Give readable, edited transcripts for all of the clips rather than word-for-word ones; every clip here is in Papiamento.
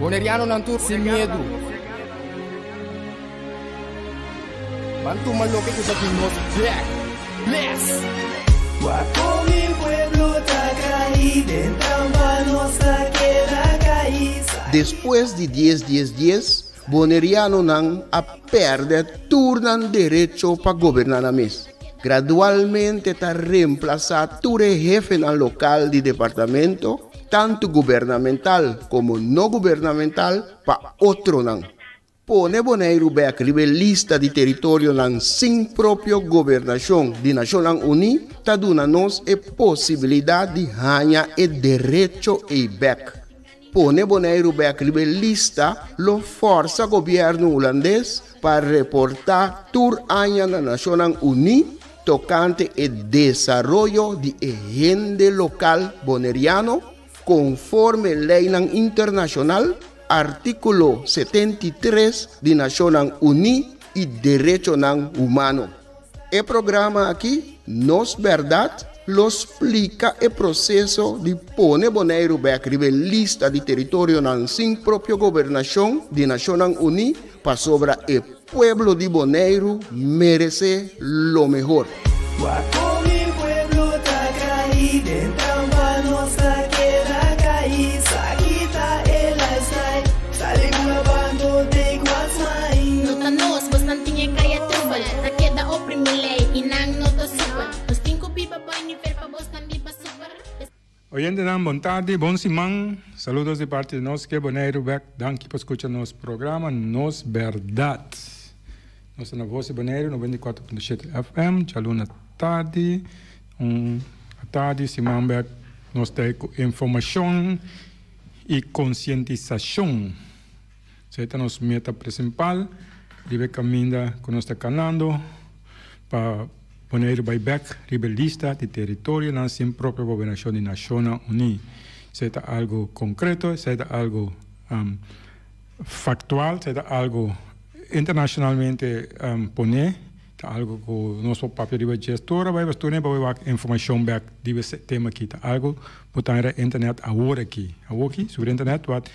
Bonerianonan tur sin miedu. Ban tuma loke ku ta di nos bek. Bless! Wak kon mi pueblo ta kai den trampa nos ta keda kai. Despues di dies dies dies, Bonerianonan a pèrdè tur nan derecho pa goberná nan mes. Gradualmente ta remplasá tur e hefenan lokal di departamento, tantu gubernamental komo no gubernamental, pa otronan. Pone Boneiru bèk riba e lista di teritorionan sin propio gobernashon di Nashonnan Uní ta duna nos e posibilidat di haña e derecho ei bèk. Pone Boneiru bèk riba e lista lo fòrsa gobièrnu hulandes pa reportá tur aña na Nashonnan Uní tokante e desaroyo di e hende lokal boneriano konforme leinan internashonal, artíkulo 73 di Nashonnan Uní i derechonan humano. E programa aki, Nos Bèrdat, lo splika e proseso di pone Boneiru bèk riba e lista di teritorionan sin propio gobernashon di Nashonnan Uní pasobra e pueblo di Boneiru meresé lo mehor. Wak kon mi pueblo ta kai den trampa nos ta keda kai sa kita e lifestyle sali bula bando take what's mine. No ta nos, bosnan tin e kaya trubel Ta keda oprimi lei i nan no ta supel Nos tin ku biba boi nivel pa bosnan biba super. Oyentenan bon tardi, bon siman. Saludos di parti di nos ke Boneiru bek. Danki pa skucha nos programa Nos Bèrdat. Nos ta na Voz di Boneiru 94.7 FM djaluna tardi. Un atardi siman bek nos ta ku informashon i konsientisashon. Esei ta nos meta prinsipal riba e kaminda ku nos ta kanando pa Boneiru bai bèk riba e lista di teritorionan sin propio gobernashon di Nashonnan Uní. Esei ta algu konkreto, esei ta algu faktual, esei ta algu internashonalmente poné, ta algu ku nos por papia riba dje. Tur a bai tur hende por bai wak informashon bèk riba e tema aki. Ta algu ku ta riba internet awor aki. Awor aki sobre internet wak.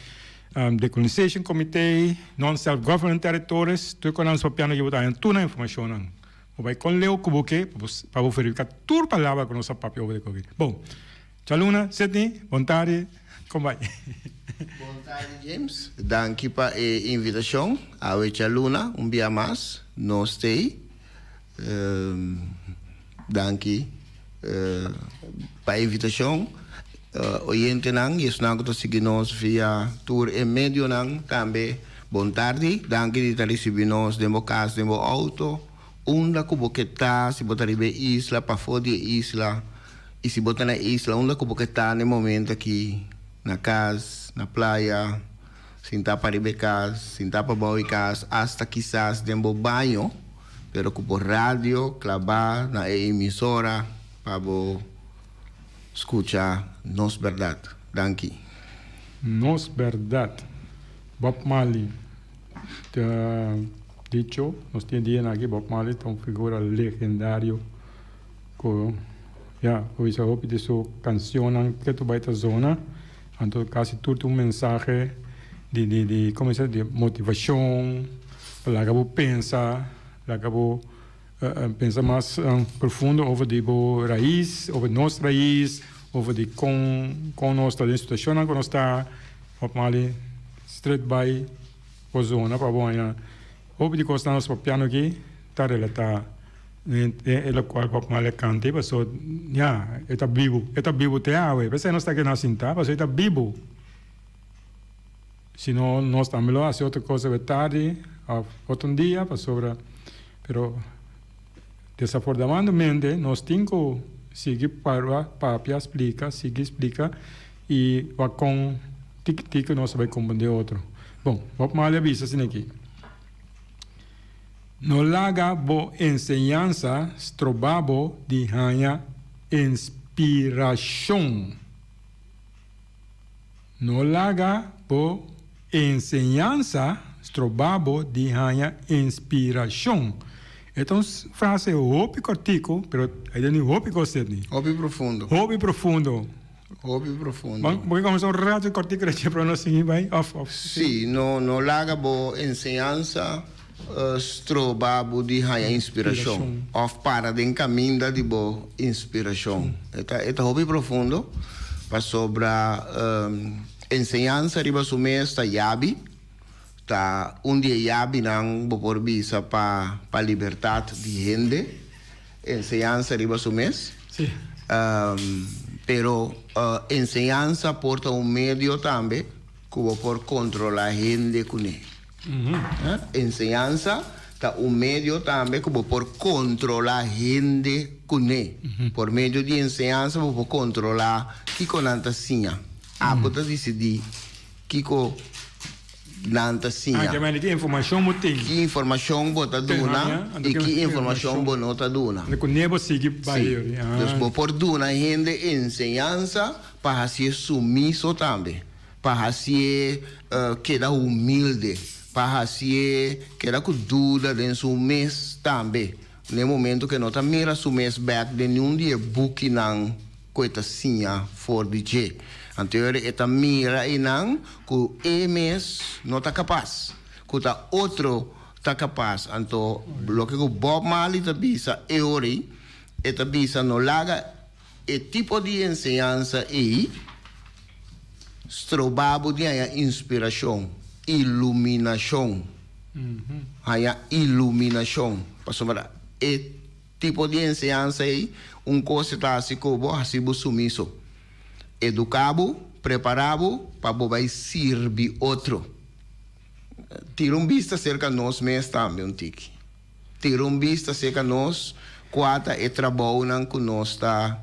Decolonization Committee, Non-Self-Government Territories, tur ku nan papiando aki bo ta haña tur nan informashonnan. Bo bai kon leu ku bo ke pa bo verifiká tur palabra ku nos a papia over di koki. Bon, djaluna, Sidney, bon tardi, kon bai? Bon tardi James, danki pa e invitashon. Awe djaluna un bia mas nos t'ei. Danki pa e invitashon. Oyentenan i esnan ku ta sigui nos via tur e medionan tambe bon tardi. Danki di ta risibí nos den bo kas, den bo outo, unda ku bo ke ta, si bo ta riba e isla, pafó di e isla, i si bo ta na e isla, unda ku bo ke ta na e momento aki, na kas, na playa, sintá pariba e kas, sintá pabou e kas, asta kisas den bo baño. Pero ku bo radio klabá na e emisora pa bo skucha nos bèrdat. Danki. Nos bèrdat. Bob Marley ta dicho, nos tin e dianan aki, Bob Marley ta un figura legendario ku ya, ku bisa hopi di su kansionnan ke tur bai ta zona, anto kasi tur tin un mensahe di di di komo bisa di motivashon. Laga bo pensa, laga bo pensa mas profundo over di bo rais, over nos rais, over di kon kon nos ta den situashonnan ku nos ta. Bob Marley straight bai bo zona pa bo haña hopi di kosnan nos papiando aki ta relatá den e lokual Bob Marley a kanta ei pasobra ya e ta bibu, e ta bibu te awe. P'esei nos ta keda sintá pasobra e ta bibu. Si no nos tambe lo haci otro cosa awe tardi of otro un dia pasobra pero desafortunadamente nos tin cu sigui parba papia splica sigui splica y wak con tiki tiki nos ta bay comprende otro. Bon Bob Marley a bisa asina aki No laga bo enseñansa stroba bo di haña inspiracion. No laga bo enseñansa stroba bo di haña inspirashon. E ta un frase hopi kòrtiku, pero ei den hopi kos, Sidney. Hopi profundo. Hopi profundo. Hopi profundo. Ban bo ke komensá un rato kòrtiku dje pero nos sigui bai òf òf. Sí, no no laga bo enseñansa stroba bo di haña inspirashon òf para den kaminda di bo inspirashon. E ta e ta hopi profundo pasobra enseñansa riba su mes ta yabi, ta un di e yabinan bo por bisa pa pa libertat di hende. Enseñansa riba su mes. Sí. Pero enseñansa por ta un medio tambe ku bo por kontrolá hende kuné. Enseñansa ta un medio tambe ku bo por kontrolá hende kuné. Por medio di enseñansa bo por kontrolá kiko nan ta siña. Abo ta disidí kiko nan ta siña. Ah, ki informashon bo tin. Ki informashon bo ta duna i ki informashon bo no ta duna. Ku ne bo sigui bai. Sí. Dus bo por duna hende enseñansa pa hasié sumiso tambe, pa hasié keda humilde, pa hasié keda ku duda den su mes tambe, na e momento ku e no ta mira su mes bèk den niun di e bukinan. ku e ta siña for di dje. Anto e ta mira einan ku e mes no ta kapas, ku ta otro ta kapas. Anto loke ku Bob Marley ta bisa e ora ei, e ta bisa no laga e tipo di enseñansa ei stroba bo di haña inspirashon, iluminashon, haña iluminashon, pasobra e. Tipo di enseñansa ei, un kos e ta hasi ku bo, hasi bo sumiso. Eduká bo, prepará bo pa bo bai sirbi otro. Tira un bista serka nos mes tambe un tiki. Tira un bista serka nos kua ta e trabounan ku nos ta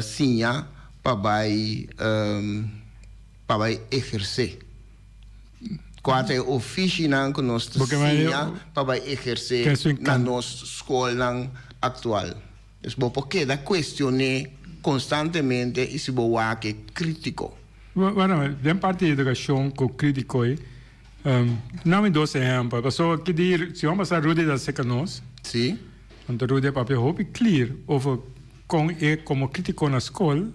siña pa bai pa bai ehersé. Kua ta e ofishinan ku nos ta siña pa bai ehersé na nos skolnan aktual? Dus bo por keda kuestion'é konstantemente i si bo wak e krítiko. Bueno, den parti di edukashon ku krítiko ei, nan mi dos ehèmpel. Pasobra ki di siman pasá Rudy ta seka nos. Sí. Anto Rudy a papia hopi klir over kon e komo krítiko na skol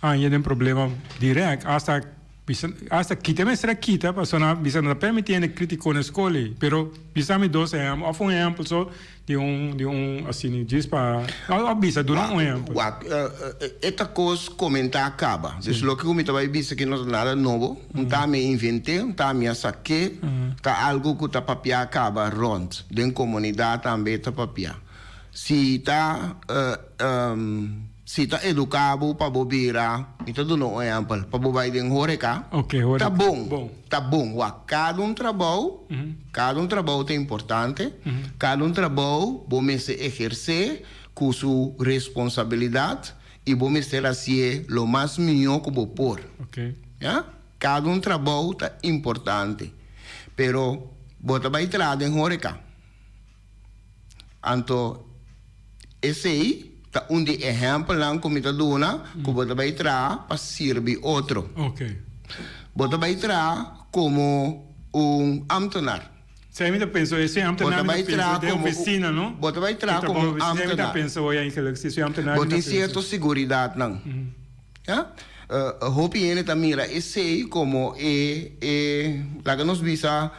Haña den problema direct hasta bisa hasta kita mester a kita pasobra nan bisa no ta permiti hende criticó na skol ei pero bisa mi dos ehempel of un ehempel so di un di un asina djis pa of bisa duna un ehempel. Wak e ta kos komentá kaba dus loke ku mi ta bai bisa aki no ta nada nobo un ta mi a invent'é un ta mi a sak'é ta algu ku ta papiá kaba rònt den komunidat tambe ta papiá si ta. Si ta eduká bo pa bo bira, mi ta duna un ehèmpel, pa bo bai den horeka, ta bon, ta bon. Wak, kada un trabou, kada un trabou ta importante, kada un trabou bo mester ehersé ku su responsabilidat i bo mester hasié lo mas mihó ku bo por. Ya? Kada un trabou ta importante, pero bo ta bai traha den horeka. Anto esei ta un di ehèmpelnan ku mi ta duna ku bo ta bai traha pa sirbi otro. Bo ta bai traha komo un ámtenar. Esei mi ta pensa hoy, esei ámtenar mi ta pensa den ofisina, no? Bo ta bai traha komo un ámtenar. Esei mi ta pensa hoy eigenlijk, si soy ámtenar. Bo tin sierto siguridatnan. Ya? Hopi hende ta mira esei komo e, e, laga nos bisa,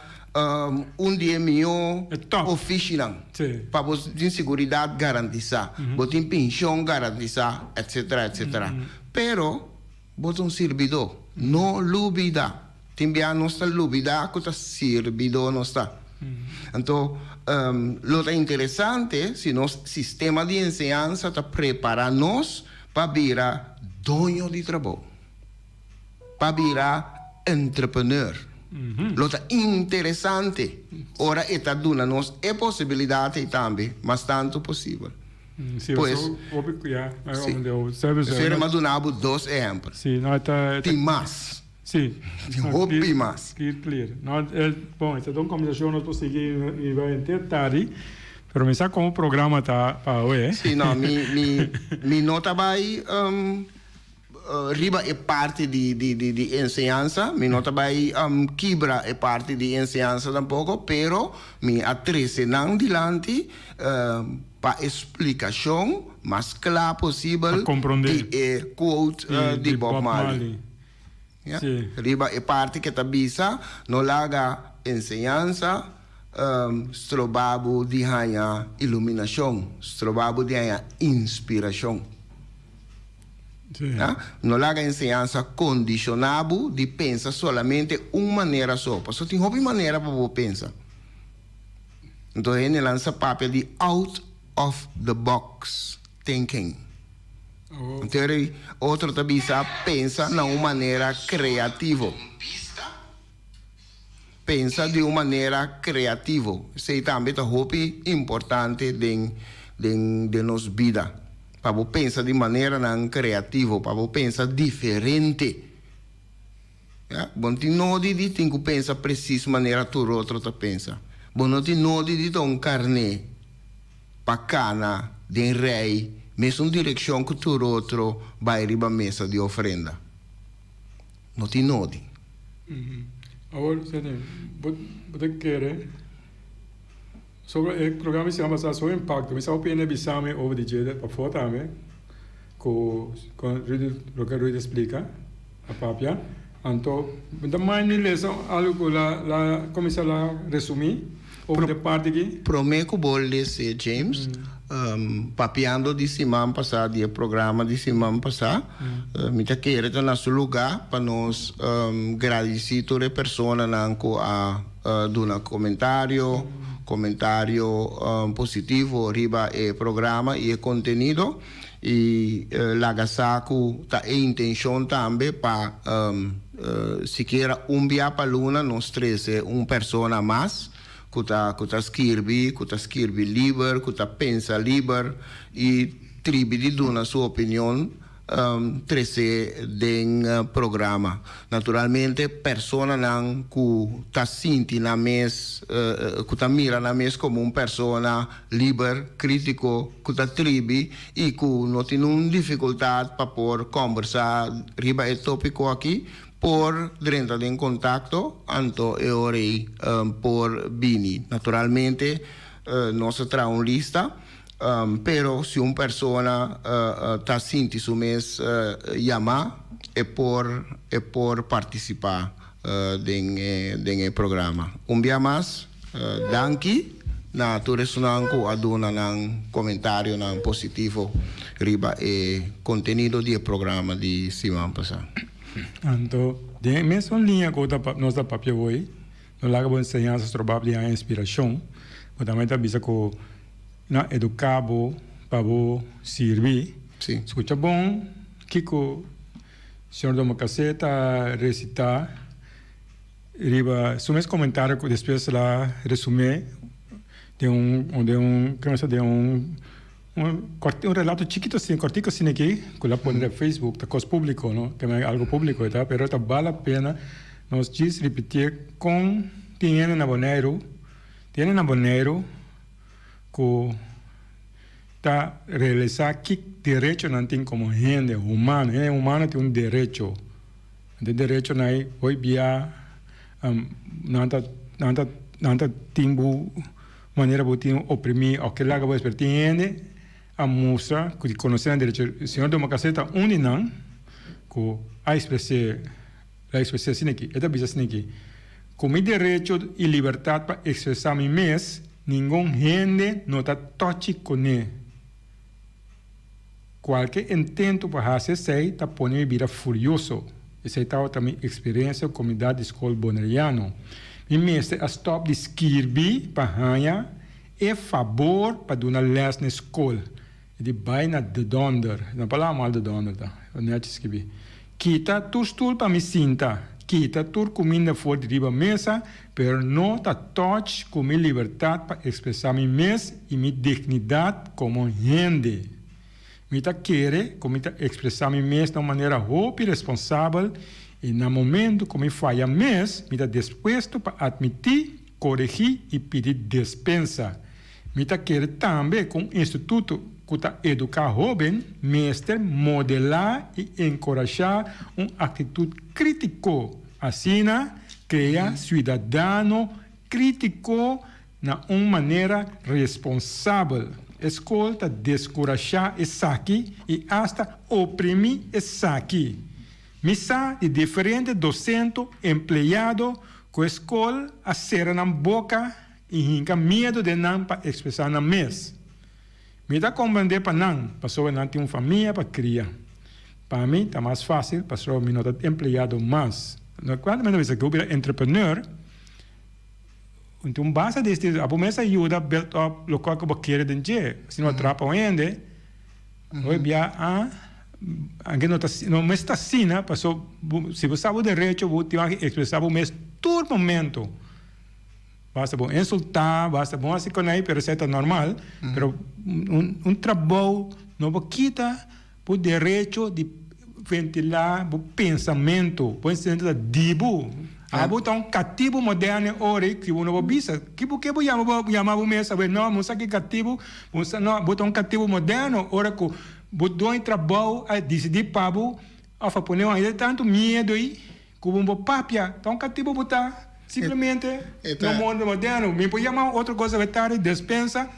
un di e mihó ofishinan. Pa bo tin siguridat garantisá, bo tin penshon garantisá, etsetera, etsetera. Pero bo ta un sirbidó. No lubidá. Tin bia nos ta lubidá ku ta sirbidó nos ta. Anto, lo ta interesante si nos sistema di enseñansa ta prepará nos pa bira doño di trabou, pa bira entrepreneur. Lo ta interesante ora e ta duna nos e posibilidat ei tambe mas tantu posibel. Pues, si, Señor a duna bo dos ehèmpel. Tin mas. Tin hopi mas. Clear, clear. No, bon, esta ta un conversacion nos por sigui y bai henter tardi, pero mi sa como programa ta pa awe. Sí, no, mi, mi, mi no ta bai riba e parti di, di, di, di enseñansa, mi no ta bai kibra e parti di enseñansa tampoco, pero mi a trece nan dilanti pa e splicacion. mas kla posibel di e quote di Bob Marley. Ya. Riba e parti ke ta bisa, no laga enseñansa stroba bo di haña iluminashon, stroba bo di haña inspirashon. Ya. No laga enseñansa kondishoná bo di pensa solamente un manera so, pasobra tin hopi manera pa bo pensa. Enton hendenan sa papia di out of the box thinking. Anto e otro ta bisa pensa na un manera creativo. Pensa di un manera creativo. Esey tambe ta hopi importante den den den nos bida. Pa bo pensa di maneranan creativo, pa bo pensa diferente. Ya, bo no tin nodi di tin cu pensa precies manera tur otro ta pensa. Bo no tin nodi di ta un carné pa cana den rij mesun direccion cu tur otro bay riba mesa di ofrenda. No tin nodi. Awor, Sene, bo ta kere sobre e programa di siman pasá su impacto? Mi sa hopi hende a bisa mi over di dje pafó tambe cu Rudy, loke Rudy a splica. A papia. Anto mi ta mai ni lesa algo ku la la kuminsá la resumí over de parti aki. Promé ku bo les'é, James, papiando di siman pasá, di e programa di siman pasá, mi ta kere ta na su lugá pa nos gradisí tur e personanan ku a duna komentario, komentario positivo riba e programa i e kontenido. I laga sa ku ta e intenshon tambe pa sikiera un bia pa luna nos trese un persona mas ku ta ku ta skirbi, ku ta skirbi liber, ku ta pensa liber i tribi di duna su opinion trese den programa. Naturalmente personanan ku ta sinti nan mes, ku ta mira nan mes komo un persona liber, krítiko, ku ta tribi i ku no tin un difikultat pa por kòmbersá riba e tópiko aki, por drenta den kontakto, anto e ora ei por bini. Naturalmente nos a traha un lista, pero si un persona ta sinti su mes yamá e por e por partisipá den e den e programa. Un bia mas danki na tur esunnan ku a duna nan komentarionan positivo riba e kontenido di e programa di siman pasá. Anto den e mesun liña ku nos ta papia hoy, no laga bo enseñansa stroba di haña inspirashon, bo tambe ta bisa ku nan eduká bo pa bo sirbi. Skucha bon kiko Señor Domacassé ta recita riba su mes comentario cu despues la resume den un den un como se den un un relato chikito asina cortico asina aki cu la pone riba Facebook ta cos publico no ta algo publico e ta pero ta bal la pena nos djis ripitié con tin hende na Boneiru tin hende na Boneiru cu Ta realisá ki derecho nan tin komo hende humano. Hende humano tin un derecho. Anto e derechonan ei hoy bia nan ta nan ta nan ta tin bo manera bo tin oprimí òf ke laga bo espera. Tin hende a mustra ku di konosé nan derecho. Señor Domacassé ta un di nan ku a ekspres'é a ekspres'é asina aki. E ta bisa asina aki, Ku mi derecho i libertat pa ekspresá mi mes, Ningun hende no ta tochi kuné. Kualke intento pa hasi esei ta pone mi bira furioso. Esei tabata mi eksperensia ku komunidat di skol boneriano. Mi mester a stòp di skirbi pa haña e fabor pa duna lès na e skol. E di bai na de dònder. No palabra mal de dònder ta. Nechi skibí. Kita tur stul pa mi sinta. Kita tur kuminda for di riba mesa, pero no ta tòch ku mi libertat pa ekspresá mi mes i mi dignidat komo hende. Mi ta kere ku mi ta ekspresá mi mes na un manera hopi responsabel i na momentu ku mi faya mes, mi ta dispuesto pa atmití, koregí i pidi despensa. Mi ta kere tambe ku un instituto ku ta eduká hóben mester modelá i enkorashá un aktitut krítiko, asina krea siudadano krítiko na un manera responsabel. E skol ta deskurashá esaki i asta oprimí esaki. Mi sa di diferente dosento, empleado ku e skol a sera nan boka i hinka miedu den nan pa ekspresá nan mes. Mi ta komprendé pa nan, pasobra nan tin un famia pa kria. Pa mi ta mas fásil pasobra mi no ta empleado mas. Kuantu mi ta bisa ku bo bira entrepreneur, un base di esti abo mes a yuda build up lokual ku bo kere den dje. Si no trapa un hende, hopi bia a anke no ta no mes ta asina paso si bo sa bo derecho bo tin wak ekspresá bo mes tur momento. Basta bo insultá, basta bo hasi konai, pero esei ta normal. Pero un trabou no bo kita bo derecho di ventilá bo pensamentu. Bo pensamentu ta di bo. Abo ta un katibu moderno e ora ei ku bo no por bisa. Ki bo ke bo yama bo yama bo mes awe? No, bo sa ki katibu, bo sa no, bo ta un katibu moderno ora ku bo doño trabou a disidí pa bo òf a pone bo. Ainda tantu miedu ei. Ku bo bo papia ta un katibu bo ta simplemente no mundo moderno. Mi por yama otro cosa we tardi despensa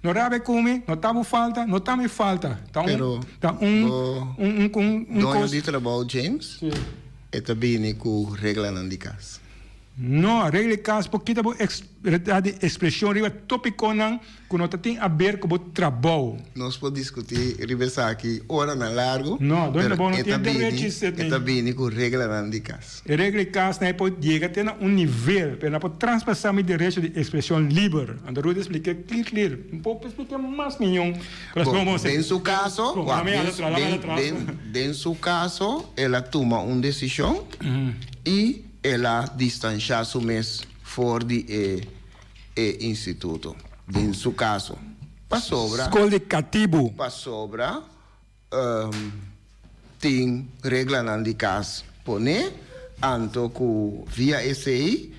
no rabia ku mi no ta bo falta no ta mi falta ta un ta un un un un Doño di trabou James e ta bini ku reglanan di kas. No, regla di kas por kita bo libertad di ekspreshon riba topikonan ku no ta tin aber ku bo trabou. Nos por diskutí riba esaki oranan largu, No, pero trabou no e ta tin derechi bini, Sidney. e ta bini ku reglanan di kas. E regla di kas nan e por yega te na un nivel, pero nan por traspasá mi derecho di ekspreshon liber. Anto Rudy a splik'é klir klir. Un por splik'é mas miñon, pero Bon, asina den su kaso, Bon, wak, lami den, anda atras, lami den, anda atras. den, den su kaso el a tuma un desishon i El a distanshá su mes for di e e instituto, den su kaso, pasobra. Skol di katibu. Pasobra tin reglanan di kas poné, anto ku via esei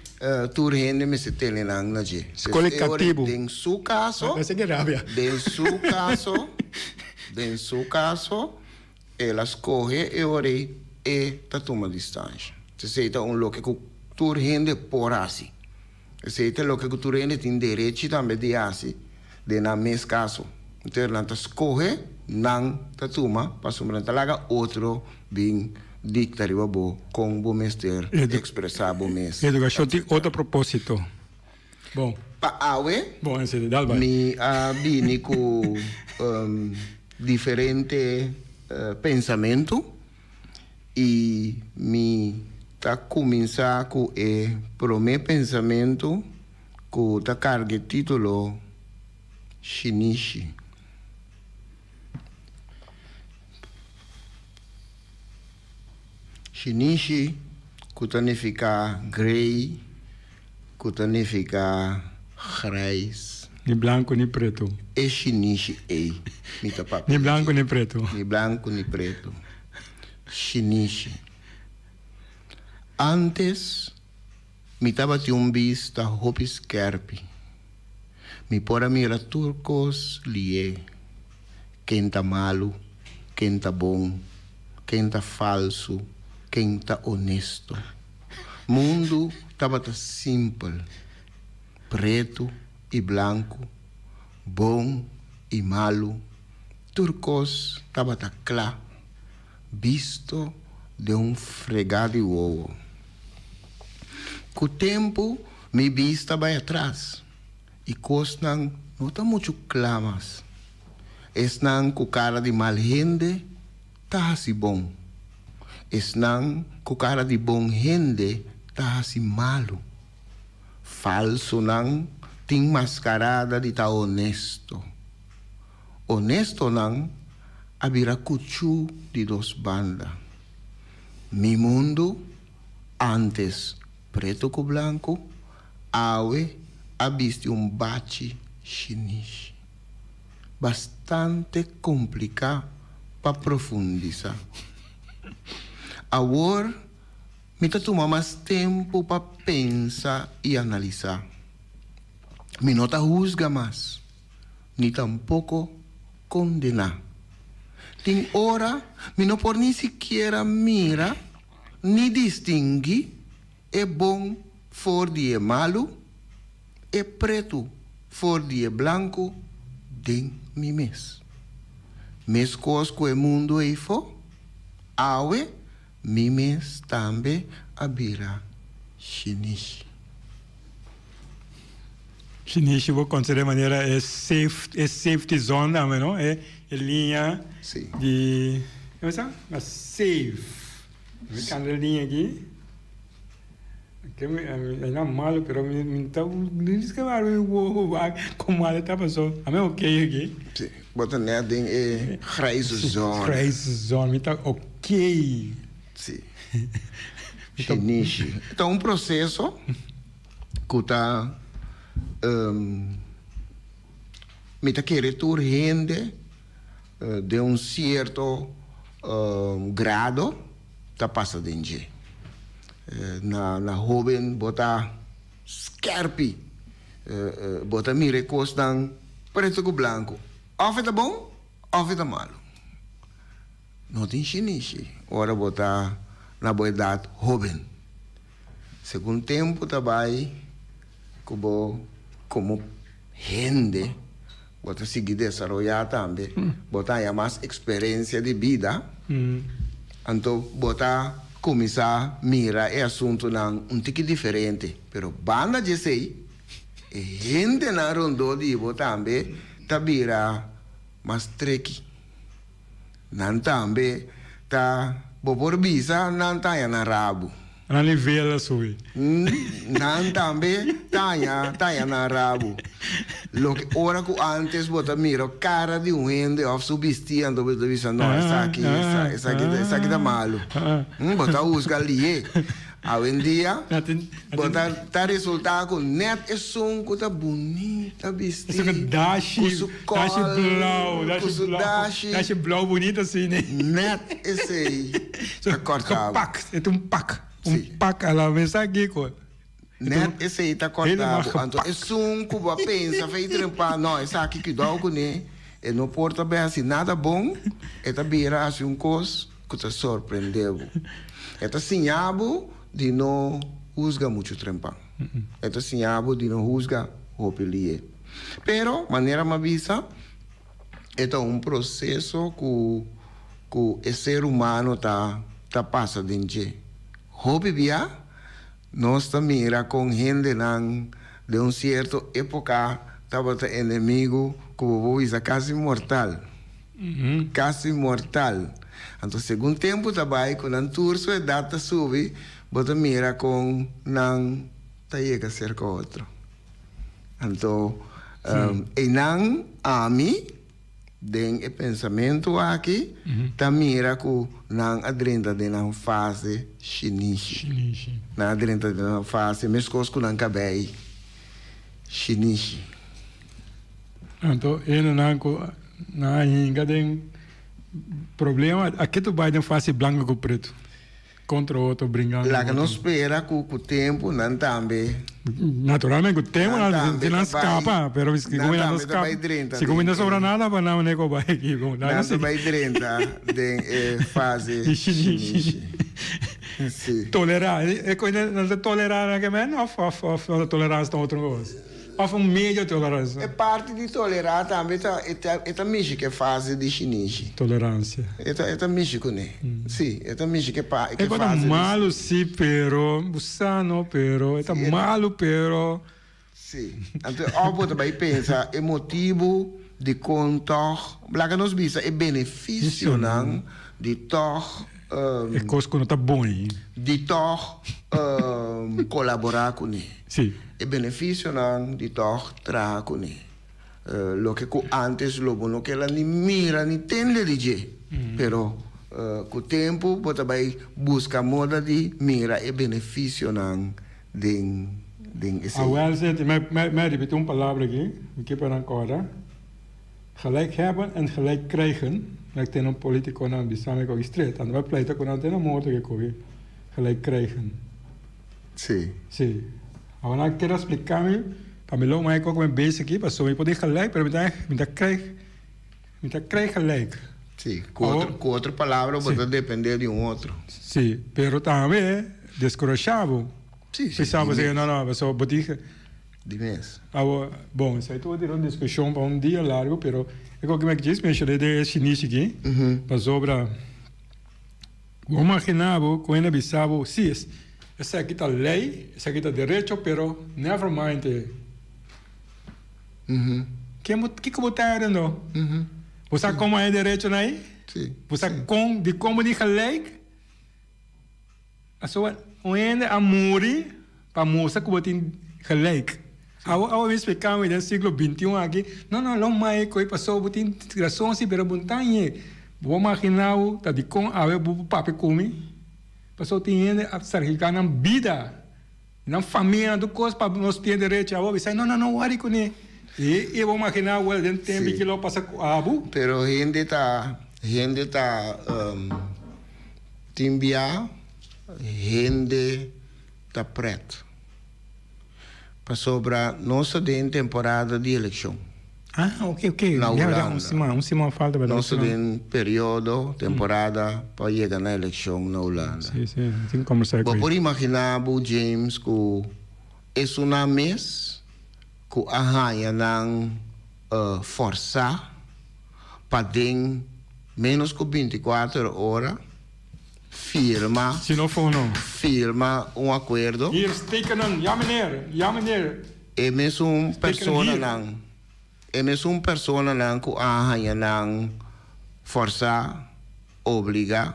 tur hende mester tene nan na dje. Skol di katibu. Den su kaso, den su kaso, den su kaso. El a skohe e ora ei e ta tuma distansha. Esei ta un loke ku tur hende por hasi. Esei ta loke ku tur hende tin derechi tambe di hasi den nan mes kaso. Entonces nan ta skohe, nan ta tuma pasobra nan ta laga otro bin dikta riba bo kon bo mester ekspresá bo mes. Edukashon tin otro propósito. Bon. Pa awe Bon, esei dal bai. mi a bini ku diferente pensamentu i mi ta kuminsá ku e promé pensamentu ku ta karga e título Shinishi. Shinishi ku ta nifiká grey, ku ta nifiká grijs. Ni blanku ni pretu. E shinishi ei mi ta papia. Ni blanku ni pretu. Ni blanku ni pretu. Shinishi. Antes mi tabatin un bista hopi skerpi. Mi por a mira tur kos lié. Ken ta malu, ken ta bon, ken ta falsu, ken ta onesto. Mundu tabata simpel, pretu i blanku, bon i malu, tur kos tabata kla, bisto den un fregá di wowo. Ku tempu mi bista bai atras. I kosnan no ta muchu kla mas. Esnan ku kara di mal hende ta hasi bon. Esnan ku kara di bon hende ta hasi malu. Falsunan tin maskarada di ta onesto. Onestonan a bira kuchú di dos banda. Mi mundu, ántes pretu ku blanku, Awe a bisti un bachi shinishi. Bastante kompliká pa profundisá. Awor mi ta tuma mas tempu pa pensa i analisá. Mi no ta husga mas, ni tampoko kondená. Tin ora mi no por ni sikiera mira ni distinguí E bon for di e malu, e pretu for di e blanku, den mi mes. Meskos ku e mundu eifó, awe mi mes tambe a bira shinishi. Shinishi bo konsider'é manera e safe e safety zone tambe no e e liña Sí. di kiko sa na safe mi kanda e liña aki ke mi e na malo pero mi mi ta wowo wak kon malo e ta paso ami oke aki. Sí bo ta nèt den e grijze zone. Grijze zone mi ta oke. Sí shinishi ta un proseso. Ku ta mi ta kere tur hende den un sierto grado ta pasa den dje. Na hoben bo ta skerpi, bo ta mira e kosnan pretu ku blanku, òf e ta bon òf e ta malu. No tin shinishi ora bo ta na bo edat hoben. Segun tempu ta bai ku bo komo hende bo ta sigui desaroyá tambe, bo ta haña mas eksperensia di bida, anto bo ta kuminsá mira e asuntunan un tiki diferente. Pero banda di esei, e hendenan rondó di bo tambe ta bira mas treki. Nan tambe ta, bo por bisa nan ta haña nan rabu. Nan nivel a subi. Nan tambe ta haña, ta haña nan rabu. Loke ora ku ántes bo ta mira kara di un hende òf su bistí anto bo ta bisa no esaki, esaki, esaki ta malu. Bo ta husga lié. Awendia bo ta ta resulta ku nèt esun ku ta bunita bistí, ku su kòl, ku su dashi. Dashi blou bunita así ne. Nèt esei ta kòrta bo. Pak, e ta un pak, un pak a la mesa kiko. Nèt esei ta kòrta bo. Anto esun ku bo a pensa fei trempa, no esaki kuidou kuné, e no por ta bai hasi nada bon, e ta bira hasi un kos ku ta sorprendé bo. E ta siña bo di no husga muchu trempan. E ta siña bo di no husga hopi lié. Pero, manera mi a bisa, e ta un proseso ku ku e ser humano ta ta pasa den dje. Hopi bia nos ta mira kon hendenan den un sierto époka tabata enemigu ku bo por bisa kasi mortal. Kasi mortal. Anto segun tempu ta bai ku nan tur su edat ta subi, bo ta mira kon nan ta yega serka otro. Anto einan ami den e pensamentu aki ta mira ku nan a drenta den nan fase shinishi. Nan a drenta den nan fase meskos ku nan kabei shinishi. Anto hendenan ku nan a hinka den problema a ke tu bai den fase blanko ku pretu kontra otro bringando ku Laga nos spera ku ku tempu nan tambe. Naturalmente ku tempu nan si nan skapa pero si ku nan no skapa si ku no sobra nada pa nan ku bai aki Nan ta bai drenta den e fase shinishi. Si. Tolera e ku nan ta tolera nan ke men of of of nan ta tolera ta otro kos. Of un medio toleransia. E parti di tolerá tambe ta e ta e ta mishi ku e fase di shinishi. Toleransia. E ta e ta mishi kuné. Si, e ta mishi ku e pa ku E e por ta fase di. malu si pero bo sa no pero e ta malu pero. Si. Anto òf bo ta bai pensa e motibu dikon tòg laga nos bisa e benefisionan di tòg. E kos ku no ta bon ei. Di tòg kolaborá kuné. Sí. E benefisionan di tòg traha kuné. Loke ku ántes lo bo no keda ni mira ni tende di dje. Pero ku tempu bo ta bai buska moda di mira e benefisionan den den esei. Awel seti, mi mi a ripiti un palabra aki, mi ke pa nan kòrda. Gelijk hebben en gelijk krijgen, mi tene un politikonan bisa mi ku aki stret, anto mi a pleita ku nan te na morto ke kohe gelijk krijgen. Sí. Sí. Awor nan kere splika mi pa mi lo mai koko mi bezig aki pasobra mi por tin gelijk pero mi ta mi ta krijg mi ta krijg gelijk. Sí, ku otro ku otro palabra bo ta depende di un otro. Sí, pero tambe deskurashá bo. Sí, sí. Bisa bo no no pasobra bo tin. Di mes. Awo, bon, esei tur ta un diskushon pa un dia largu, pero e koke mi a djis menshoné den e shinishi aki, pasobra bo imaginá bo ku hende a bisa bo, si, esaki ta lei, esaki ta derecho, pero never mind e. Ken bo, kiko bo ta hera no? Bo sa kon bo haña derechonan ei? Bo sa kon, dikon bo tin gelijk? Pasobra un hende a muri pa mustra ku bo tin gelijk. Awo awo mi splika mi den siglo bintiun aki, no no lo mai koe pasobra bo tin rason si pero bo no ta ñe. Bo magina bo ta dikon awe bo por papia ku mi? Pasobra tin hende a sakrifika nan bida, nan famia, nan tur kos pa nos tin e derecho. Awo bisa no no no wòri kuné. I bo magina bo den tempu ki lo pasa ku abo? Pero hende ta hende ta. Tin bia hende ta pret pasobra nos ta den temporada di elekshon. Ah, ok, ok. Na Ya, ya, Hulanda. un siman, un siman falta pa Nos ta elekshon. den periodo, temporada pa yega na elekshon na Hulanda. Sí, sí, tin kombersá Bo ku por imaginá bo, James, ku esunnan mes ku a haña nan fòrsá pa den ménos ku bintikuater ora firma Si no for no. firma un akuerdo. Hier tekenen, ja meneer, ja meneer. E mesun Tekenen hier. personanan, e mesun personanan ku a haña nan fòrsá, obligá,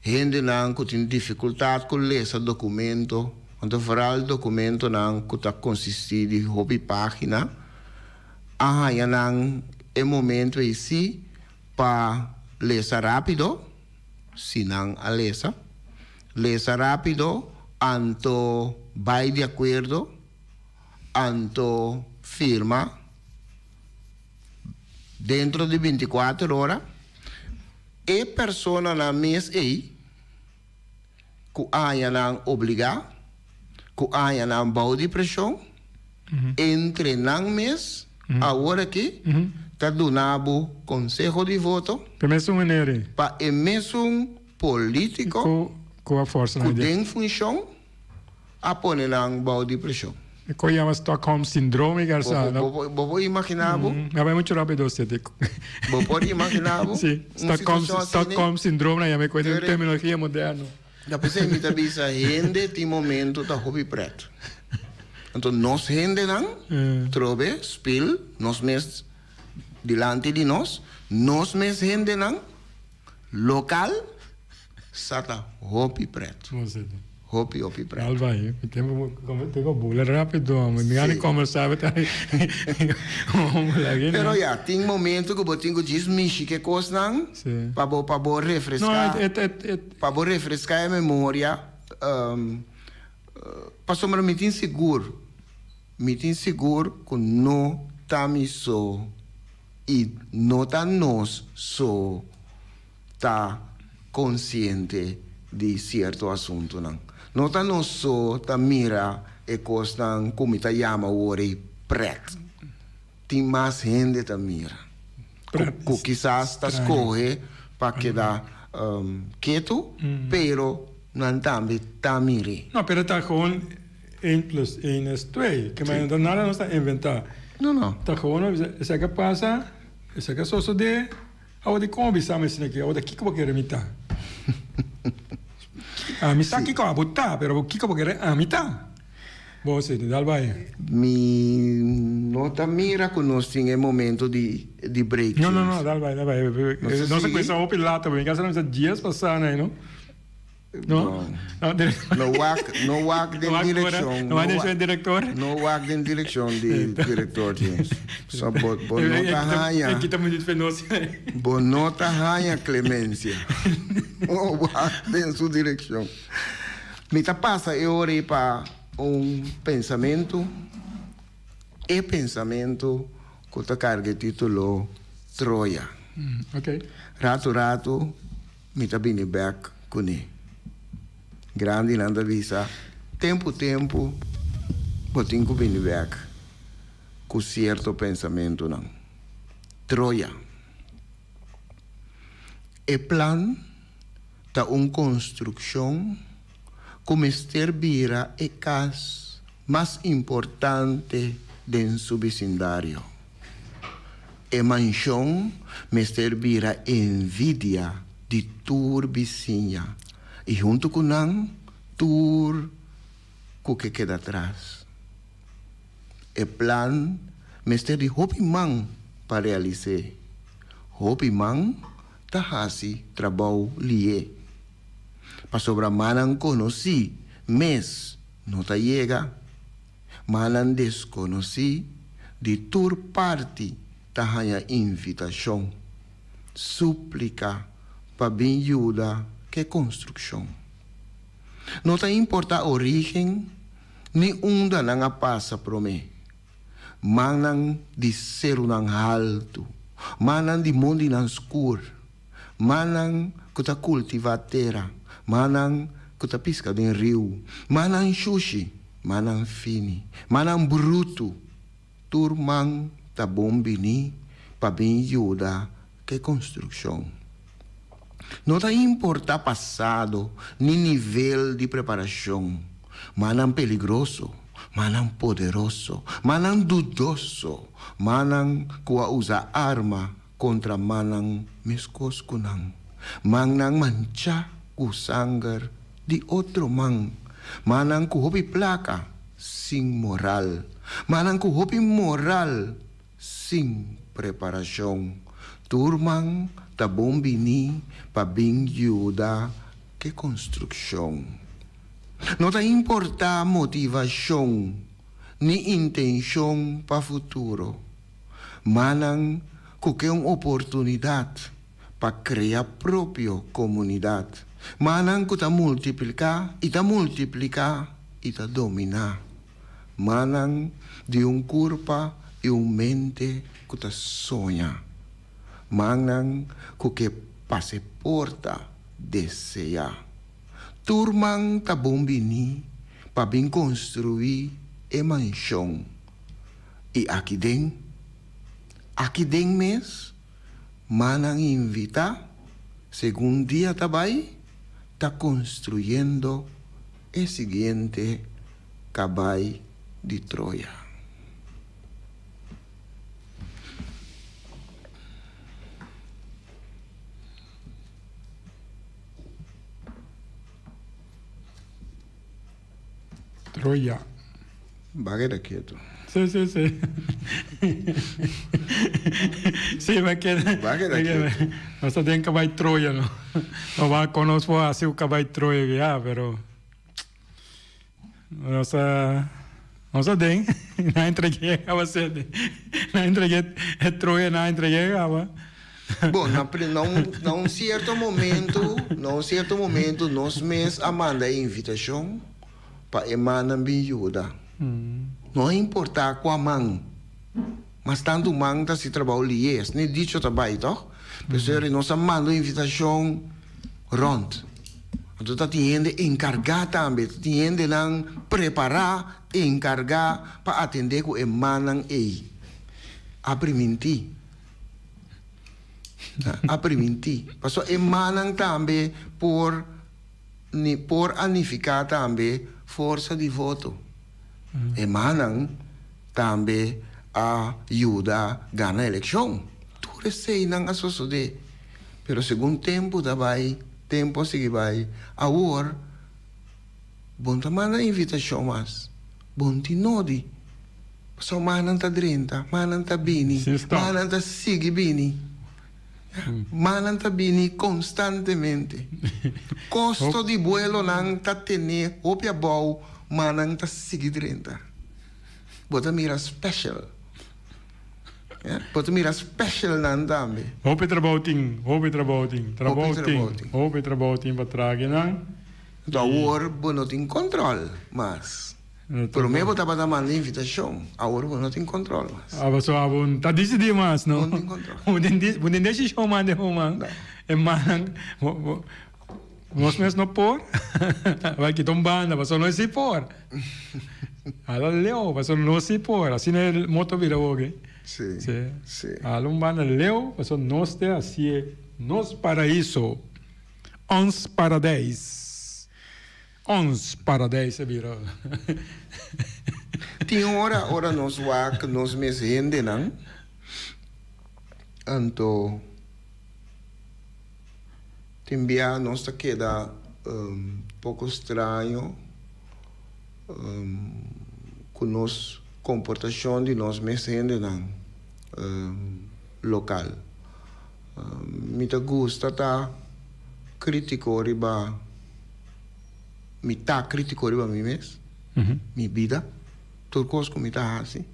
hendenan ku tin difikultat ku lesa dokumento, anto vooral dokumentonan ku ta konsistí di hopi página, a haña nan e momento ei sí pa lesa rápido, si nan a lesa, lesa rápido anto bai di akuerdo, anto firma dentro di bintikuater ora, e personanan mes ei ku a haña nan obligá, ku a haña nan bou di preshon, entre nan mes awor aki ta duna bo konseho di voto Pa e mesun manera. pa e mesun polítiko Ku a forsa ku nan den funshon a pone nan bou di preshon. E ko yama Stockholm Syndrome garsa. Bo por imaginá bo? Mi a bai muchu rápido sete. Bo por imaginá bo? Sí, Stockholm, Stockholm Syndrome nan yama e koe den terminologia moderno. Ta p'esei mi ta bisa hende tin momento ta hopi pret. Anto nos hendenan trobe spil nos mes dilanti di nos, nos mes hendenan lokal sa ta hopi pret. Hopi hopi pret. Al bai, mi tempo tengo bula rapido, mi gana di conversa met Pero ya, tin momento ku bo tin ku djis mishi ke kosnan pa bo pa bo refreská pa bo refreská e memoria pasobra mi tin sigur mi tin sigur ku no ta mi so i no ta nos so ta konsiente di sierto asuntunan. No ta nos so ta mira e kosnan ku mi ta yama awor ei prèt. Tin mas hende ta mira ku kisas ta skohe pa keda ketu, pero nan tambe ta mir'é. No, pero ta gewoon één plus één es twee. Ke manera no ta nada nos ta inventá. No, no. Ta gewoon esaki a pasa, esaki a sosodé. Awa di kon bisa mi asina ki? Awa di kiko bo kere mi ta? Ami sa kiko abo ta, pero abo kiko bo kere ami ta? Bo si, dal bai. Mi no ta mira ku nos tin e momento di di break. No, no, no, dal bai, dal bai. Nos a kuminsá hopi later, mi kasa nos a dies pasá na, no? No, no wak, no wak den direccion. No wak den director. No wak den direccion di director James. So bo, bo no ta haña. Kita minuut fe nos. Bo no ta haña clemencia. No wak den su direccion. Mi ta pasa e ora ei pa un pensamentu, e pensamentu ku ta karga e titulo Troya. Okay. Ratu ratu. Mi ta bini bek kuné. Grandinan ta bisa, Tempu tempu bo tin ku bini bek ku sierto pensamentunan. Troya. E plan ta un konstrukshon ku mester bira e kas. mas importante den su bisindario. E manshon mester bira envidia di tur bisiña i huntu ku nan tur ku ke keda tras. E plan mester di hopi man pa realis'é. Hopi man ta hasi trabou lié. Pasobra mannan konosí mes no ta yega, mannan deskonosí di tur parti ta haña invitashon, súplika pa bin yuda k'e konstrukshon. No ta importá orígen ni unda nan a pasa promé. Mannan di serunan haltu, mannan di mondinan skur, mannan ku ta kultivá tera, mannan ku ta piska den riu, mannan shushi, mannan fini, mannan brutu, tur man ta bon biní pa bin yuda k'e konstrukshon. No ta importá pasado ni nivel di preparashon, mannan peligroso, mannan poderoso, mannan dudoso, mannan ku a usa arma kontra mannan meskos ku nan, mannan manchá ku sanger di otro man, mannan ku hopi plaka sin moral, mannan ku hopi moral Sin preparashon, tur man ta bon bini pa bin yuda k'e konstrukshon. No ta importá motivashon ni intenshon pa futuro, mannan ku ke un oportunidat pa krea propio komunidat, mannan ku ta multipliká i ta multipliká i ta dominá. Mannan di un kurpa i un mente ku ta soña. Mannan ku ke pasa e porta deseá. Tur man ta bon biní pa bin konstruí e manshon. I aki den, aki den mes, mannan invitá, segun dia ta bai, ta konstruyendo e siguiente Kabai di Troya. Troya. Ba keda ketu. Sí, sí, sí. Sí, ba keda. Ba keda ketu. Nos ta den kabai Troya, no. No ba konos por hasi un kabai Troya ya, pero. Nos a nos a den na entregué caba sete na entregué e troya na entregué caba. Bon, na pri na un na un cierto momento na un cierto momento nos mes a manda e invitacion pa e mannan bin yuda. No a importa cua man, mas tanto man ta haci trabao lié, asina e dicho ta bay toch? P'esei nos a manda un invitacion rond. Anto ta tin hende enkargá tambe, ta tin hendenan prepará, enkargá pa atendé ku e mannan ei. A primintí. A primintí. Pasobra e mannan tambe por ni por a nifiká tambe forsa di voto. E mannan tambe a yuda gana elekshon. Tur eseinan a sosodé. Pero segun tempu ta bai, tempu a sigui bai, awor bo no ta manda invitashon mas, bo no tin nodi. Pasobra manan ta drenta, manan ta bini, manan ta sigui bini. Manan ta bini konstantemente. Kosto di buelonan ta tene hopi abou, manan ta sigui drenta. Bo ta mira special. Bo ta mira specialnan tambe. Hopi trabou tin, hopi trabou tin. Trabou tin, hopi trabou tin pa traha kinan. Anto awor bo no tin control mas. Prome bo tabata manda invitacion, awor bo no tin control mas. Ah, pasobra bo no ta dicidi mas, no? Bo no tin control. Bo tin decision mas den bo man. E mannan, nos mes no por. Bai kita un banda, pasobra nos si por. Hala leu, pasobra nos si por. Asina e moto bira oke. Sí, sí. Hala un banda leu, pasobra nos te hacié nos paraiso. Ons paradijs. Ons paradijs a bira. Tin ora ora nos wak nos mes hendenan, anto tin bia nos ta keda poko straño ku nos komportashon di nos mes hendenan lokal. Mi ta gusta ta kritiko riba, mi ta kritiko riba mi mes, mi bida, tur kos ku mi ta hasi,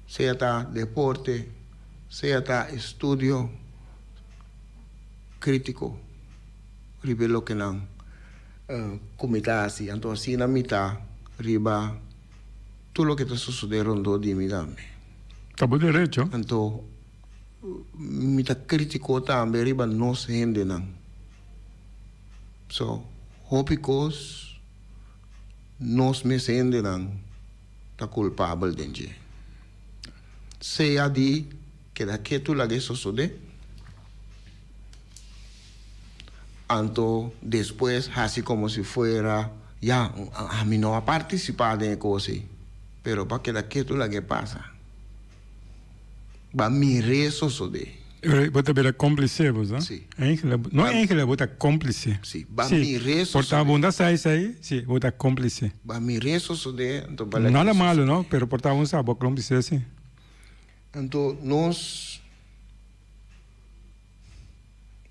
sea ta deporte, sea ta estudio, kritiko riba e lokenan ku mi ta hasi. Anto asina mi ta riba tur loke ta sosodé rondó di mi tambe. Ta bo derecho. Anto mi ta kritiko tambe riba nos hendenan. So, hopi kos nos mes hendenan ta kulpabel den dje. Sea di keda ketu laga e sosodé, anto despues hasi komo si fuera ya ami no a partisipá den e kos ei, pero pa keda ketu laga e pasa. Ba mir'é sosodé. Bo ta bira cómplice bo sa? Sí. Eigenlijk, no eigenlijk, bo ta cómplice. Sí, ba mir'é sosodé. Por ta bo no ta sa esei, sí, bo ta cómplice. Ba mir'é sosodé, anto ba laga e sosodé. Nada malo no, pero por ta bo sa bo cómplice sí. Anto nos,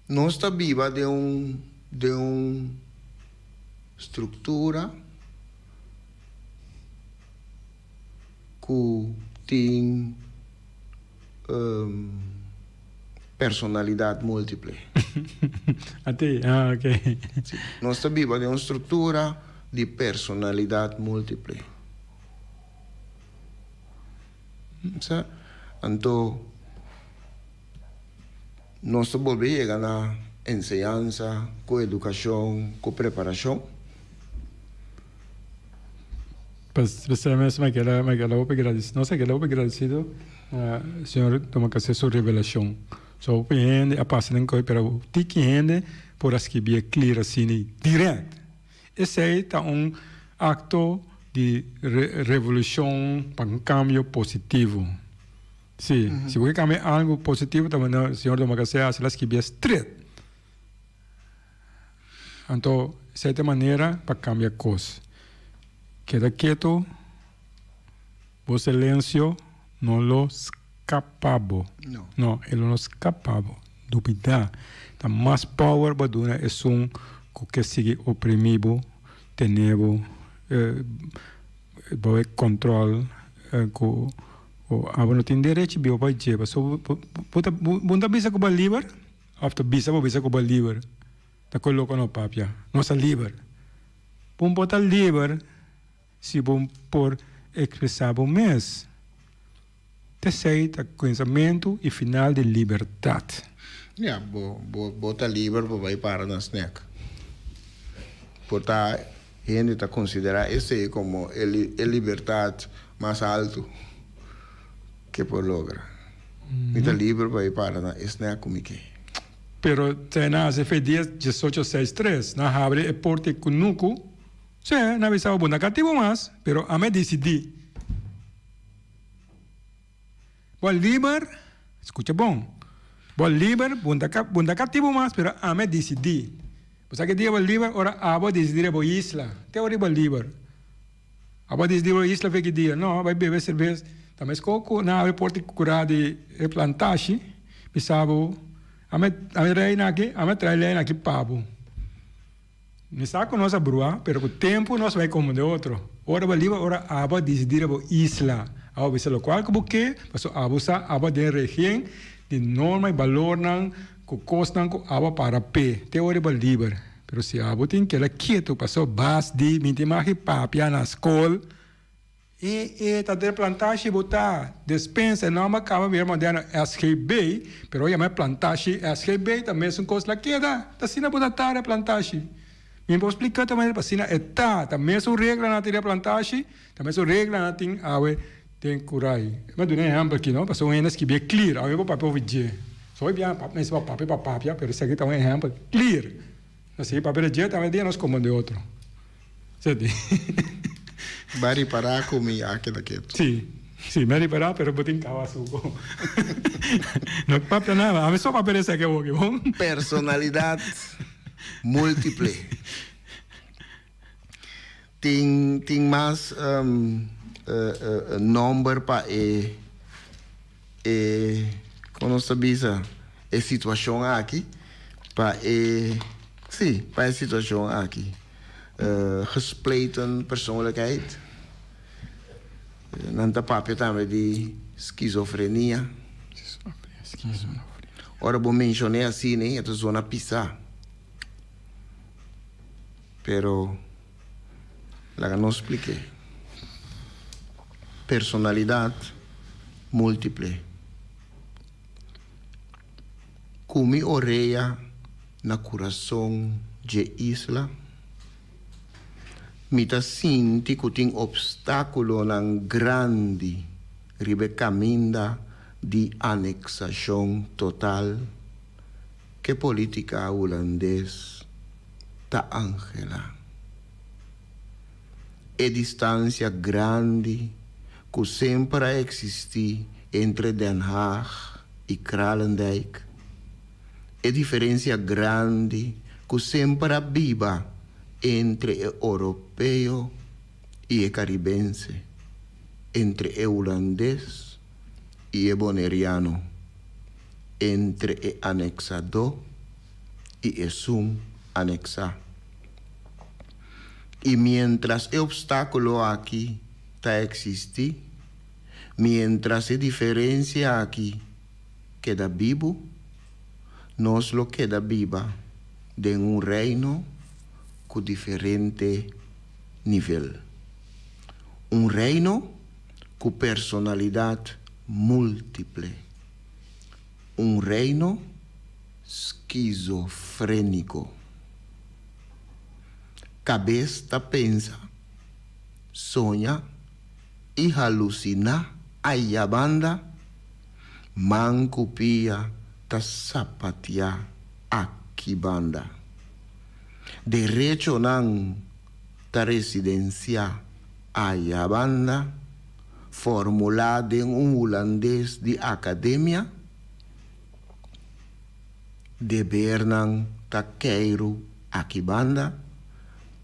nos ta biba den un, den un structura ku tin personalidat multiple. Ati, ah ok. Si, nos ta biba den un struktura di personalidat multiple. Sa, anto nos ta bolbe yega na enseñansa ku edukashon ku preparashon. P'esei mes mi keda mi keda hopi gradisido, nos a keda hopi gradisido na Señor Tomakase su revelashon. So hopi hende a pasa den koe pero tiki hende por a skibié klir asina dirèkt. Esei ta un akto di revolushon pa un kambio positivo. Si, si bo ke kambia algu positivo ta manera Señor Tomakase a hasi, el a skibié stret. Anto esei ta e manera pa kambia kos. Keda ketu, bo silensio no lo skapa bo. No, e lo no skapa bo. Dubida. Ta mas power bo duna esun ku ke sigui oprimi bo, tene bo bou e kontrol ku abo no tin derechi biba pa dje. Pasobra bo no ta bisa ku bo a liber. Of ta bisa bo bisa ku bo liber ta koloka no papia. Nos ta liber. Bo por ta liber si bo por ekspresá bo mes. T'esei ta kuminsamentu i final di libertat. Ya, bo bo ta liber pa bai para na snack. Por ta hende ta konsiderá esei komo e libertat mas altu ke por logra. Mi ta liber pa e para na e snack ku mi ke. Pero te nan hasi fe dia diesocho seis tres, nan habri e porta e kunuku, sí, nan bisa bo no katibu mas, pero ami a disidí. Bo a liber, skucha bon, bo a liber, bo no bo no katibu mas, pero ami a disidí. Bo sa ki dia bo a liber? Ora abo a disidí riba bo isla, te ora bo a liber. Abo a disidí bo isla fe ki dia? No, bai bebe serbes. Ta meskos ku nan abri porta kurá di e plantashi, bisa bo, Ami ami reina aki, ami a trae leina aki pa bo. Mi sa ku nos a brua, pero ku tempu nos bai komprendé otro. Ora bo liber, ora abo a disidí riba bo isla. Abo a bisa lokual ku bo ke, pasobra abo sa abo den regien di norma i balornan ku kosnan ku abo a para p'e. Te ora bo liber. Pero si abo tin keda ketu paso bas di mi tin magi papia na skol e e ta den plantashi bo ta despensa e nomber kaba bira moderno SGB pero yama e plantashi SGB ta mesun kos la keda ta asina bo ta ta den plantashi mi por splika otro manera pa asina e ta ta mesun reglanan tin den plantashi ta mesun reglanan tin awe den kurai mi a duna e ehempel aki no pasobra un hende a skibi e clear awe bo papia over dje. Hopi bia mester pa papia pa papia, pero esaki ta un ehempel clear. Nos sigui papia di dje, tambe dia nos como di otro. Seti. Ba ripará ku mi a keda ketu. Sí, sí, mi a ripará, pero bo tin kaba suko. No papia nada, ami so papia esaki awor aki, bon? Personalidat múltiple. Tin tin mas nòmber pa e e kon nos ta bisa e situashon aki pa e si pa e situashon aki gespleten persoonlijkheid nan ta papia tambe di skizofrenia ora bo menshon'é asina e ta zona pisá. Pero laga nos splik'é. Personalidat múltiple. Ku mi orea na kurason dje isla, mi ta sinti ku tin opstákulonan grandi riba e kaminda di aneksashon total. Ke politica hulandes ta Angela? E distancia grandi cu semper a existi entre Den Haag y Kralendijk, e diferencia grandi cu semper a biba entre e Oropeo y e Caribense, entre e hulandes y e Boneriano. Entre e aneksadó i esun aneksá. I miéntras e opstákulo aki ta eksistí, miéntras e diferensia aki keda bibu, nos lo keda biba den un reino ku diferente nivel. Un reino ku personalidat múltiple. Un reino skizofréniko. Kabes ta pensa, soña i halusiná aya banda, man ku pia ta sapatiá aki banda. Derechonan ta residensiá aya banda. Formulá den un hulandes di akademia, debernan ta keiru aki banda,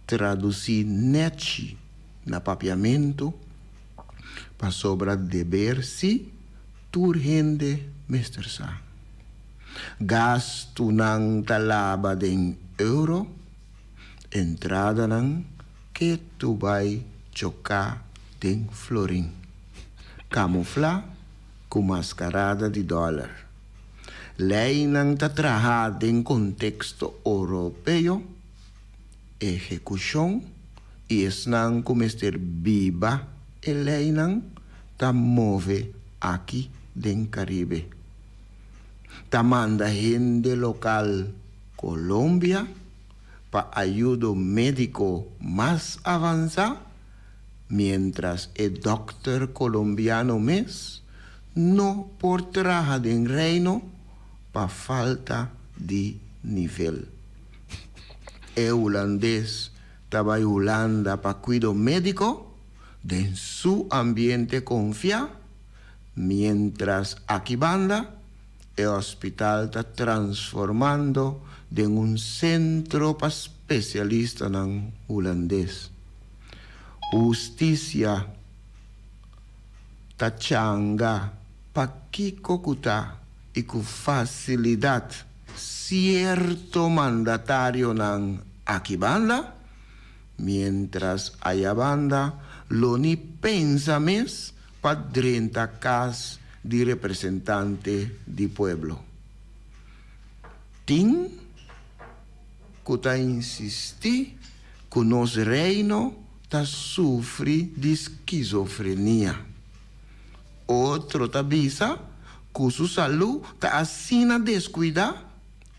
tradusí nèchi na papiamentu, pasobra deber sí tur hende mester sa. Gastunan ta laba den euro, entradanan Ke tu bai choká den florin. Kamuflá ku maskarada di dòler. Leinan ta trahá den konteksto oropeo, ehekushon i esnan ku mester biba e leinan ta move aki den Karibe. Ta manda hende lokal Colombia pa ayudo médiko mas avansá, miéntras e dòkter kolombiano mes no por traha den Reino pa falta di nivel. E hulandes ta bai Hulanda pa kuido médiko den su ambiente konfiá, miéntras aki banda E hospital ta transformando den un sentro pa spesialistanan hulandes. Hustisia ta changa pa kiko ku ta i ku fasilidat sierto mandatarionan aki banda, mientras aya banda lo ni pensa mes pa drenta kas di representante di pueblo. Tin ku ta insistí ku nos reino ta sufri di skizofrenia. Otro ta bisa ku su salú ta asina deskuidá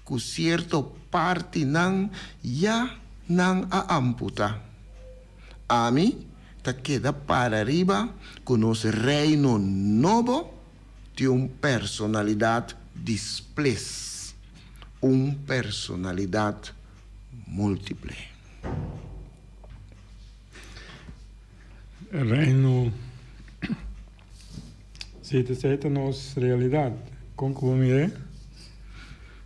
ku sierto partinan ya nan a amputá. Ami ta keda para riba ku nos Reino nobo tin un personalidat disples, un personalidat múltiple. Reino. Si, esei ta nos realidat. Kon ku bo mir'é?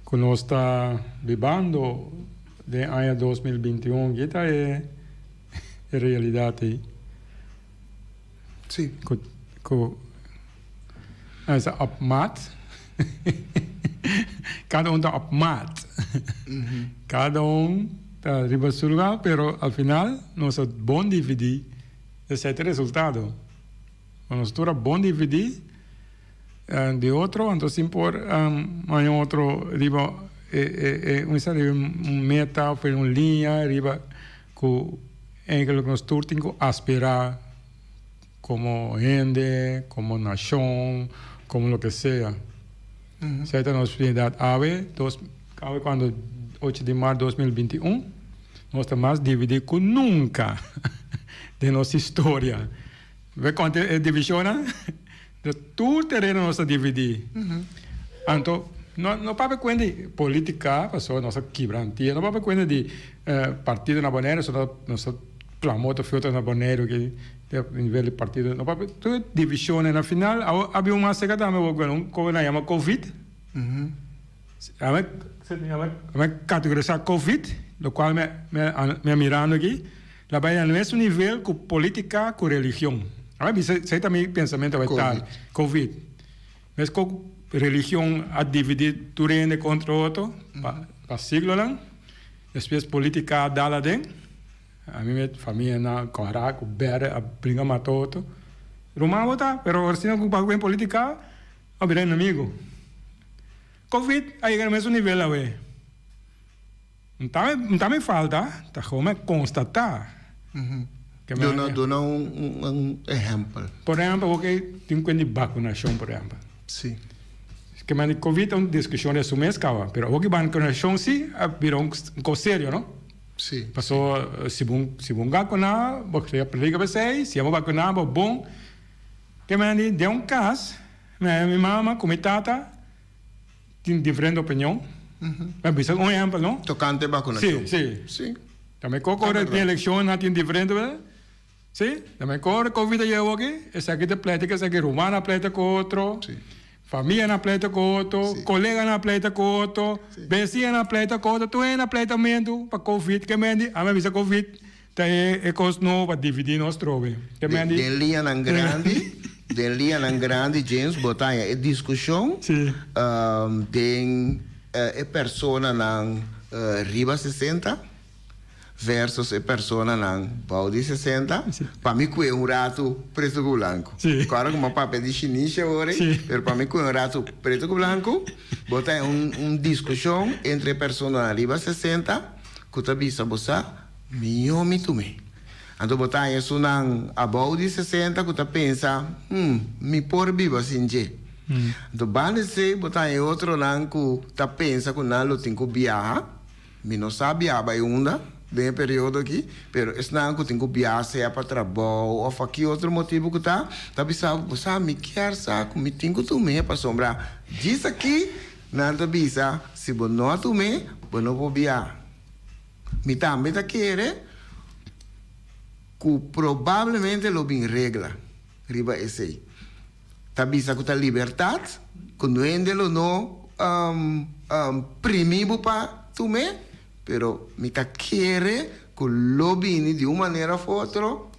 Ku nos ta bibando den aña 2021, ki ta e realidat ei? Si. Ku ku esa op maat. Kada un ta op maat. Kada un ta riba su lugar, pero al final nos a bon dividí, esei ta e resultado. Nos tur a bon dividí di otro, anto sin por haña otro riba e un riba un meta of un liña riba ku eigenlijk nos tur tin ku aspirá komo hende, komo nashon, komo loke sea. Esei ta nos prioridad awe, dos, awe kuando ocho di mart 2021, nos ta mas dividí ku nunka den nos historia. Ve konta e divishonnan? De tur tereno nos ta dividí. Anto, no, no papia kuenta di politika, pasobra nos a kibra Antia, no papia kuenta di partido na Boneiru, pasobra nos a plama otro fiota na Boneiru ki te nivel di partido, no papia, tur e divishonnan. Na final, awo a bin un mas seka tambe, un koe nan yama covid. Ami a kategorisá covid, lokual mi a mirando aki, la bai na mes nivel ku politika ku religion. Ami a bisa, esei ta mi pensamentu awe tal, covid. Meskos ku religion a dividí tur hende kontra otro pa siglonan, despues politika a dal aden, ami met famianan kòrá ku bèrdè a bringa mata otro. Ruman bo ta, pero asina ku bai ku politika a bira enemigo. Covid a yega na mesun nivel awe. Nta mi falta, ta gewoon mi constata. Duna duna un ehempel. Por ehempel, bo ke tin kuent di bakunashon, por ehempel. Si. Ke men di Covid ta un diskushon den su mes kaba, pero awor ki bakunashon si a bira un kos serio, no? Si. Paso si bo si bo bakuna, bo krea peligro pa esei, si abo bakuna bo bon. Ke men di den un kas, mi mama ku mi tata tin diferente opinion. Mi a bisa un ehempel, no? Tocante vacunacion. Si, si. Si. Tambe cu ora tin eleccion nan tin diferente, verdad? Si. Tambe cu ora covid a yega aki, esaki ta pleita cu esaki, ruman a pleita cu otro, Si. familianan a pleita cu otro, Si. coleganan a pleita cu otro, Si. becinan a pleita cu otro, tur hende a pleita mento pa covid. Ke men di, ami a bisa covid Ta e kos nobo pa dividí nos trobe. Te men di. Den liñanan grandi, den liñanan grandi James bo ta haña e diskushon den e personanan riba 60 versus e personanan bou di 60. Pa mi kue un ratu pretu ku blanku. Kòrda ku mi a papia di shinishi awor ei, pero pa mi kue un ratu pretu ku blanku bo ta haña un diskushon entre e personanan riba 60 ku ta bisa bo sa. Mihó mi tum'é. Anto bo ta haña esunnan abou di 60 ku ta pensa, Hm, mi por biba sin dje. Anto banda esei bo ta haña e otronan ku ta pensa ku nan lo tin ku biaha. Mi no sa biaha bai unda den e periodo aki, pero esnan ku tin ku biaha sea pa trabou òf pa ki otro motibu ku ta, ta bisa bo, Bo sa, mi kier sa ku mi tin ku tum'é pasobra djis aki nan ta bisa si bo no a tum'é, bo no por biaha. Mi tambe ta kere ku probablemente lo bin regla riba esei. Ta bisa ku ta libertat, ku no hende lo no primi bo pa tum'é, pero mi ta kere ku lo bini di un manera of otro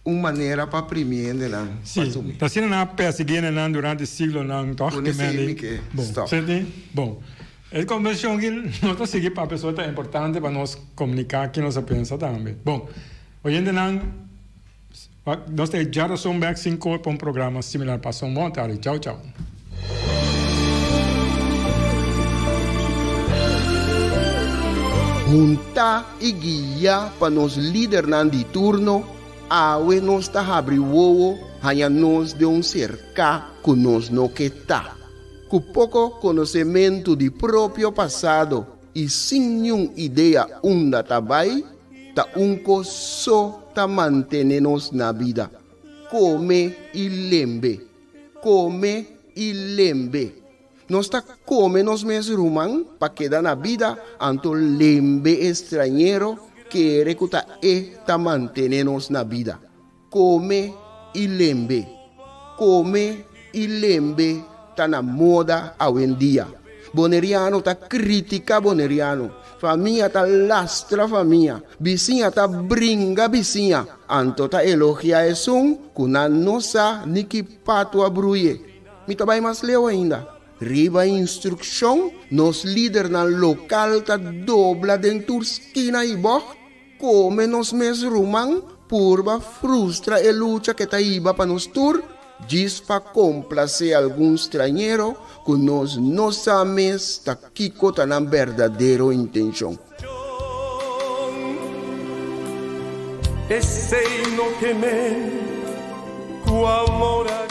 un manera pa primi hendenan pa tum'é. Sí, ta asina nan a persiguí hendenan durante siglonan tòg. Pone esei mi ke stòp. Bon. E kombersashon aki no ta sigui papia so ta importante pa nos komuniká kin nos a pensa tambe. Bon, oyentenan, nos ta e djarason bèk sin kor pa un programa similar. Pasa un bon tardi. Chau chau. Huntá i guiá pa nos lidernan di turno, awe nos ta habri wowo haña nos den un serká ku nos no ke ta. Ku poko konosementu di propio pasado i sin niun idea unda ta bai, ta un kos so ta mantene nos na bida, kome i lembe, kome i lembe. Nos ta kome nos mes ruman pa keda na bida, anto lembe e strañero kere ku ta e ta mantene nos na bida. Come i lembe. Come i lembe ta na moda awendia. Boneriano ta critica boneriano. Famia ta lastra famia. Bisiña ta bringa bisiña. Anto ta elogia esun ku nan no sa ni ki patu a bruye. Mi ta bai mas leu ainda. Riba instrukshon, nos lidernan lokal ta dobla den tur skina i bògt, kome nos mes ruman, purba frustra e lucha ke ta hiba pa nos tur, djis pa komplasé algun strañero ku nos no sa mes ta kiko ta nan berdadero intenshon. Esei no ke men ku amor a.